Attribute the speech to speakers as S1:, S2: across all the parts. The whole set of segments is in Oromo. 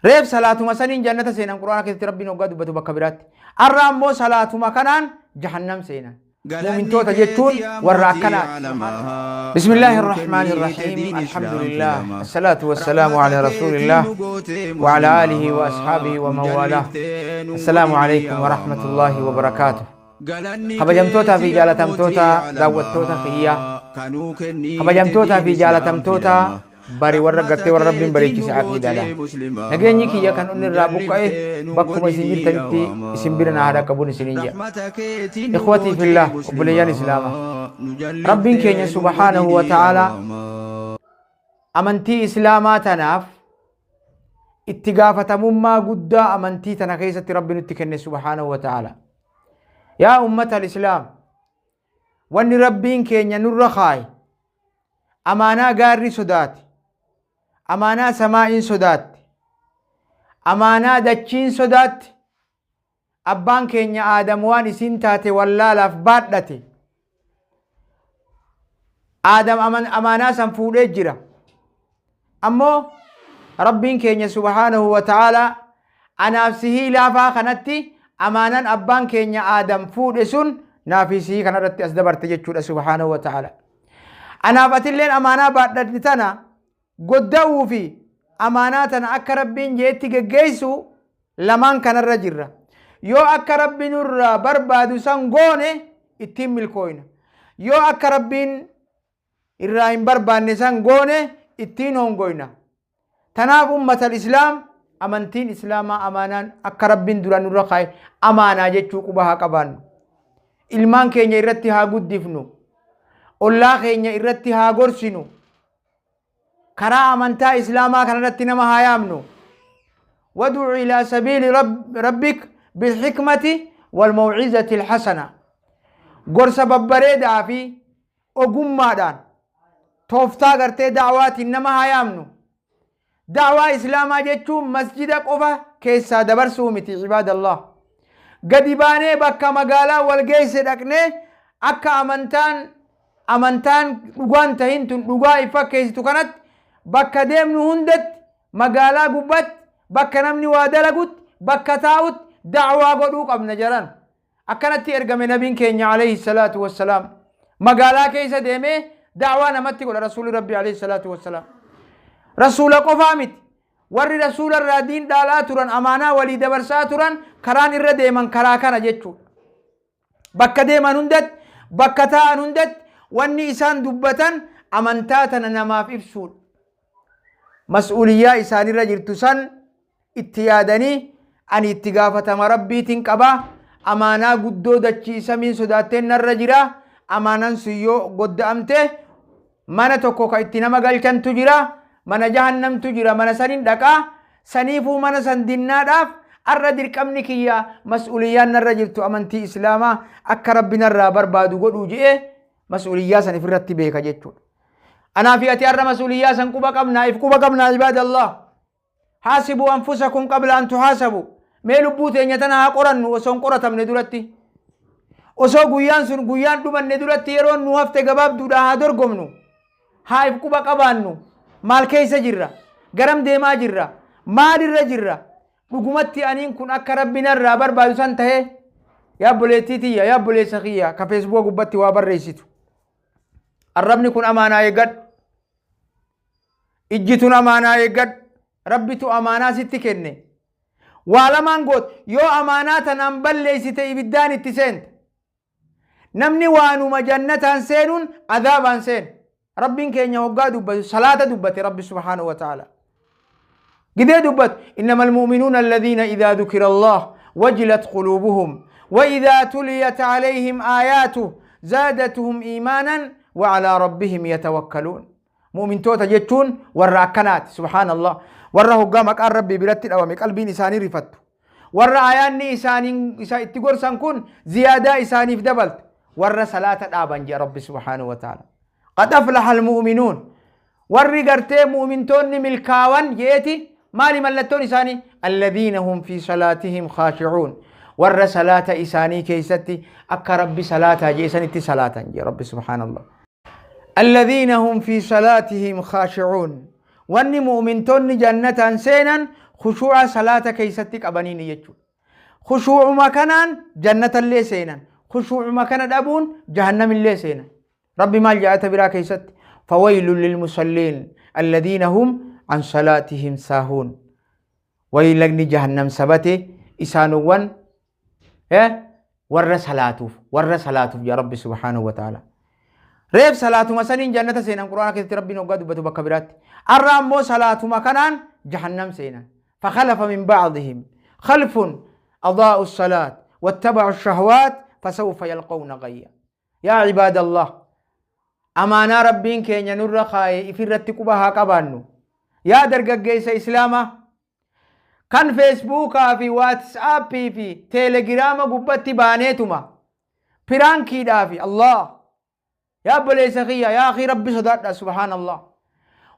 S1: Reef salaatuma saniin jannata seenan Qur'aana keessatti Rabbiin hoggaa dubbatu bakka biraatti. Arra ammoo salaatuma kanaan jahannam seenan. Mu'mintoota jechuun warra akkanaati. Bismillaahi irrahmaani irrahiim. Alhamdulillah. Assalaatu wassalaamu ala rasuulillah wa ala aalihi wa ashaabihi wa man waalaah. Assalaamu alaikum wa rahmatullahi wa barakaatuh. Kabajamtootaa fi jaalatamtoota daawwattoota kiyyaa. Kabajamtootaa fi jaalatamtoota bari warra gartee warra Rabbiin bareechise aqiidaadha. Nageenyi kiyya kan inni irraa buqqa'e bakkuma isin jirtanitti isin bira na haa dhaqqabuun isiniin jedha. Ikhwatii fillah, obboleeyyan Islaamaa. Rabbiin keenya subhaanahu wa ta'aalaa amantii Islaamaa tanaaf itti gaafatamummaa guddaa amantii tana keessatti Rabbi nutti kenne subhaanahu wa ta'aalaa. Yaa ummata al-Islaam, wanni Rabbiin keenya nurra kaaye amaanaa gaarri sodaate, amaanaa samaa'iin sodaatte, amaanaa dachiin sodaatte, abbaan keenya Aadam waan isiin taate wallaalaaf baadhate. Aadam amaanaa san fuudhee jira. Ammoo Rabbiin keenya subhaanahu wa ta'aalaa anaaf sihii laafaa kanatti amaanaan abbaan keenya Aadam fuudhe sun naafii sihii kanarratti as dabarte jechuudha subhaanahu wa ta'aalaa. Anaaf atilleen amaanaa baadhatni tana godda'uu fi amaanaa tana akka Rabbiin jeetti geggeessu lamaan kanarra jirra. Yoo akka Rabbi nurraa barbaadu san goone ittiin milkooyna. Yoo akka Rabbiin irraa hin barbaanne san goone ittiin hongoyna. Tanaaf ummatal Islaam, amantiin Islaamaa amaanaan akka Rabbiin dura nurra kaa'e amaanaa jechuu quba haa qabaannu. Ilmaan keenya irratti haa guddifnu. Ollaa keenya irratti haa gorsinu. Karaa amantaa Islaamaa kanarratti nama haa yaamnu. Wad'u ilaa sabiili rabbik bilhikmati wal maw'izati alhasana. Gorsa babbareedaa fi ogummaadhaan tooftaa gartee da'waatiin nama haa yaamnu. Da'waa Islaamaa jechuun masjida qofa keessaa dabarsuu miti, ibaadallah. Gadi baanee bakka magaalaa wal geesse dhaqnee akka amantaan dhugaan tahin tun dhugaa if fakkeessitu kanatti bakka deemnu hundatti, magaalaa gubbatti, bakka namni waa dalagutti, bakka taa'utti da'waa godhuu qabna jaran. Akkanatti ergame nabiin keenya alayhi salaatu wassalaam. Magaalaa keessa deemee da'waa namatti godha Rasuulli Rabbii alayhi salaatu wassalaam. Rasuula qofaa miti. Warri Rasuula irraa diin dhaalaa turan, amaanaa walii dabarsaa turan, karaan irra deeman karaa kana jechuudha. Bakka deeman hundatti, bakka taa'an hundatti wanni isaan dubbatan amantaa tana namaaf ibsuudha. Mas'uuliyyaa isaanirra jirtu san itti yaadanii, ani itti gaafatama Rabbiitiin qaba, amaanaa guddoo dachii samiin sodaatteen narra jira, amaanaan sun yoo godda'amte mana tokko ka itti nama galchantu jira, mana jahannamtu jira, mana sanin dhaqaa, saniifuu mana san dinnaadhaaf arra dirqamni kiyya, mas'uuliyyaan narra jirtu amantii Islaamaa akka Rabbi narraa barbaadu godhuu je'ee mas'uuliyyaa san ifirratti beeka jechuudha. Anaa fi ati arra mas'uuliyyaa san quba qabnaa, if quba qabnaa, ibaadallah? Haasibuu anfusakum qabla an tuhaasabu. Mee lubbuu teenya tana haa qorannu osoo hin qoratamne duratti. Osoo guyyaan sun guyyaan dhumanne duratti, yeroon nu hafte gabaabduudha, haa dorgomnu. Haa if quba qabaannu. Maal keessa jirra? Garam deemaa jirra? Maalirra jirra? Dhugumatti aniin kun akka Rabbi narraa barbaadu san tahee? Yaa obboleettii tiyya, yaa obboleessa kiyya ka Feesbuuka gubbatti waa barreessitu. Arrabni kun amaanaa eeggadhu. Ijji tun amaanaa eeggadhu. Rabbitu amaanaa sitti kenne. Waa lamaan goot yoo amaanaa tanaan balleessite ibiddaan itti seenta. Namni waanuma jannataan seenuun azaabaan seena. Rabbiin keenya hoggaa dubbatu salaata dubbate Rabbi subhaanahu wa ta'ala. Gidee dubbatu, innama almu'minuuna alladhiina idhaa dhukira Allah wajilat quluubuhum wa idhaa tuliyat alayhim aayaatuh zaadatuhum iimaanan wa alaa rabbihim yatawakkaluun. Mu'mintoota jechuun warra akkanaati, subhaanallah. Warra hoggaa maqaan Rabbii biratti dhawame qalbiin isaanii rifattu. Warra aayaanni isaaniin isa itti gorsan kun ziyaadaa isaaniif dabaltu. Warra salaata dhaaban jedha Rabbi subhaanahu wa ta'ala. Qad aflaha almu'minuun. Warri gartee mu'mintoonni milkaawan jeeti maali mallattoon isaanii? Alladhiina hum fi salaatihim khaashi'uun. Warra salaata isaanii keessatti akka Rabbi salaataa jeesanitti salaatan jedha Rabbi subhaanallah. Alladhiina hum fi salaatihim khaashi'uun. Wanni mu'mintoonni jannataan seenan Khushuu'a salaata keeysatti qabaniini jechuudha. Khushuu'uma kanaan jannatallee seenan. Khushuu'uma kana dhabuun jahannamillee seenan. Rabbi maal jedha ayata biraa keessatti? Fawaylun lilmusalliin alladhiina hum an salaatihim saahuun. Wayi lagni jahannam sabate isaanowwan warra salaatuuf, warra salaatuuf jedha Rabbi subhaanahu wa ta'ala. Reef salaatuma saniin jannata seenan Qur'aana keessatti Rabbiin hoggaa dubbatu bakka biraatti. Arra ammoo salaatuma kanaan jahannam seenan. Fakhalafa min ba'dihim khalfun adaa'u salaat wattaba'u shahawaat fasawfa yalqawna gayya. Yaa cibaadallah, amaanaa Rabbiin keenya nurra kaaye ifirratti quba haa qabaannu. Yaa dargaggeessa Islaamaa, kan Feesbuukaa fi Waatsaappii fi Teelegiraama gubbatti baaneetuma piraankiidhaa fi Allah yaa obboleessa kiyya, yaa akii, Rabbi sodaadha. Subhaanallah,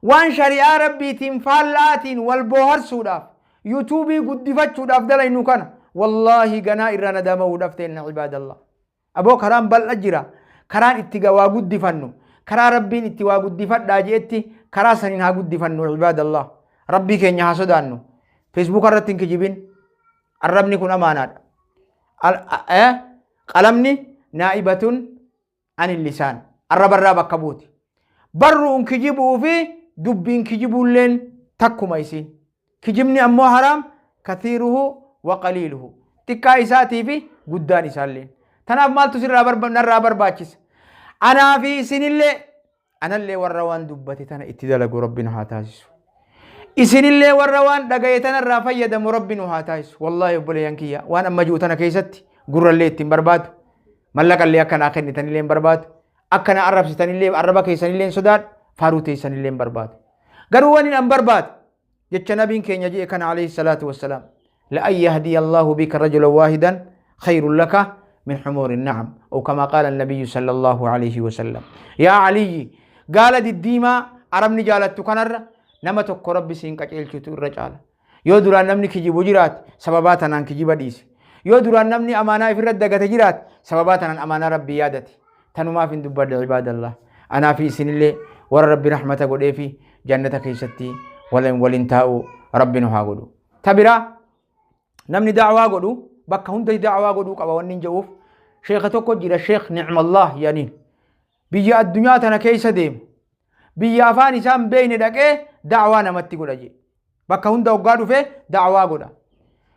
S1: waan shari'aa Rabbiitiin faallaatiin wal booharsuudhaaf, yuutuubii guddifachuudhaaf dalaynu kana wallaahi ganaa irraa nadaamahuudhaaf teenna. Cibaadallah, aboo karaan bal'a jira. Karaan itti waa guddifannu, karaa Rabbiin itti waa guddifadhaa je'etti, karaa saniin haa guddifannu. Cibaadallah, Rabbii keenya haa sodaannu. Feesbuuka irratti hin kijibin. Arrabni kun amaanaadha. Qalamni naa'ibatun anil lisaan, arrabarraa bakka buuti. Barruun kijibuu fi dubbiin kijibuulleen takkuma isiin. Kijibni ammoo haraam, kathiiruhu wa qaliiluhu, xiqqaa isaatii fi guddaan isaalleen. Tanaaf maaltu sirraa narraa barbaachisa? Anaa fi isinillee, anallee warra waan dubbate tana itti dalagu Rabbi nu haa taasisu. Isinillee warra waan dhagaye tanarraa fayyadamu Rabbi nu haa taasisu. Wallaahi obboleeyyan kiyya, waan amma jiru tana keessatti gurrallee ittiin barbaadu, mallaqallee akka naa kennitanillee hin barbaadu, akka na arrabsitanillee arraba keessanillee hin sodaadhu, faaruu teessanillee hin barbaadu. Garuu waan hin barbaadu jecha nabiin keenya je'e kana, alayhi salaatu wassalaam: la'an yahdiya Allahu bika rajulan waahidan khayrun laka min humuuri na'am, aw kama qaala nabiyyu sallallahu alayhi wasallam. Yaa Aliyyi, gaala diddiimaa arabni jaalattu kanarra nama tokko Rabbi siin qaceelchutu irra caala. Yoo duraan namni kijibu jiraate, sababaa tanaan kijiba dhiise. Yoo duraan namni amaanaa ifirra dagate jiraate, sababaa tanaan amaanaa Rabbii yaadate. Tanumaaf hin dubbadhe. Cibaadallah, anaa fi isinillee warra Rabbi rahmata godhee fi jannata keessatti waliin taa'u Rabbi nu haa godhu. Ta biraa, namni da'waa godhu bakka hunda da'waa godhuu qaba. Wanni hin jedhuuf, sheeka tokko jira, Sheekh Nicmallah jedhaniin. Biyya addunyaa tana keessa deemu, biyya afaan isaan beekne dhaqee da'waa namatti godha jedhe. Bakka hunda hoggaa dhufe da'waa godha.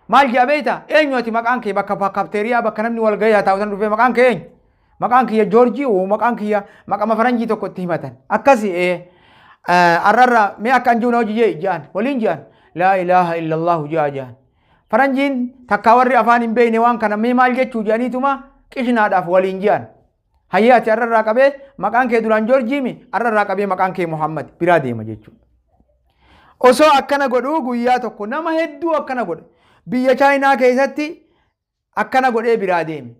S1: Maal jedha beektaa? Eenyu ati, maqaan kee? Bakka kafteeriyaa, bakka namni wal gahee taa'u sana dhufee, maqaan kee eenyu? Maqaan kiyya Joorjii, woo maqaan kiyya maqama faranjii tokko itti himatan. Akkasi arrarra mee akka anjuu na hojii jee jedhan, waliin jedhan, laa ilaaha illallahu jedha jedhan. Faranjiin takkaa warri afaan hin beekne waan kana mee maal jechuu jedhaniituma qishnaadhaaf waliin jedhan. Hayyee, ati arrarraa qabee maqaan kee duraan Joorjiimi, arrarraa qabee maqaan kee Muhammad, biraa deema jechuudha. Osoo akkana godhuu guyyaa tokko nama hedduu akkana godhe. Biyya Chaayinaa keessatti akkana godhee biraa deeme.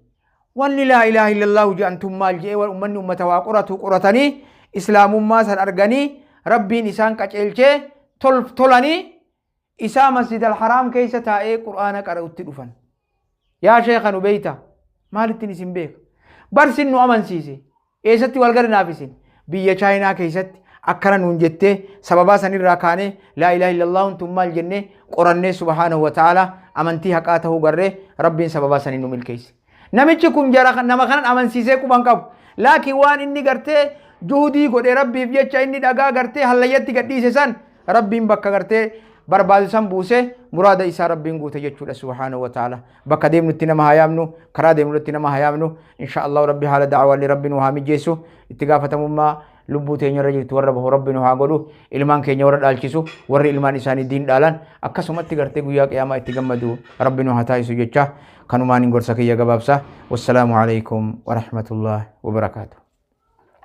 S1: Wanni laa ilaaha illallahu jedhan tun maal jedhee uummanni uummata waa qoratu qoratanii islaamummaa san arganii Rabbiin isaan qaceelchee tolanii isaa Masjid al-Haraam keessa taa'ee Qur'aana qara'utti dhufan. Yaa sheekha, nu beeyta? Maalittiin isin beeka? Barsin nu amansiise. Eessatti wal garinaaf isin? Biyya Chaayinaa keessatti akkana nuun jettee, sababaa sanirraa kaanee laa ilaaha illallaahuun tun maal jennee qorannee, subhaanahu wa ta'ala amantii haqaa ta'uu garree, Rabbiin sababaa sanii nu milkeesse. Namichi kun jara nama kanan amansiisee quban qabu. Laakiin waan inni gartee juhudii godhe, Rabbiif jecha inni dhagaa gartee hallayyatti gadhiise san, Rabbiin bakka gartee barbaadu san buuse, muraada isaa Rabbiin guute jechuudha. Subhaanahu wa ta'ala bakka deemnutti nama haa yaamnu, karaa deemnutti nama haa yaamnu. Insha Allah Rabbi haala da'awaallee Rabbi nu haa mijeessu. Itti gaafatamummaa lubbuu teenya irra jirtu warra bahu Rabbi nu haa godhu. Ilmaan keenya warra dhaalchisu, warri ilmaan isaanii diin dhaalan, akkasumatti gartee guyyaa qiyaamaa itti gammadu Rabbi nu haa taasisu jecha kanumaan hin gorsa kiyya gabaabsa. Wassalaamu alaikum warahmatullahi wabarakaatuh.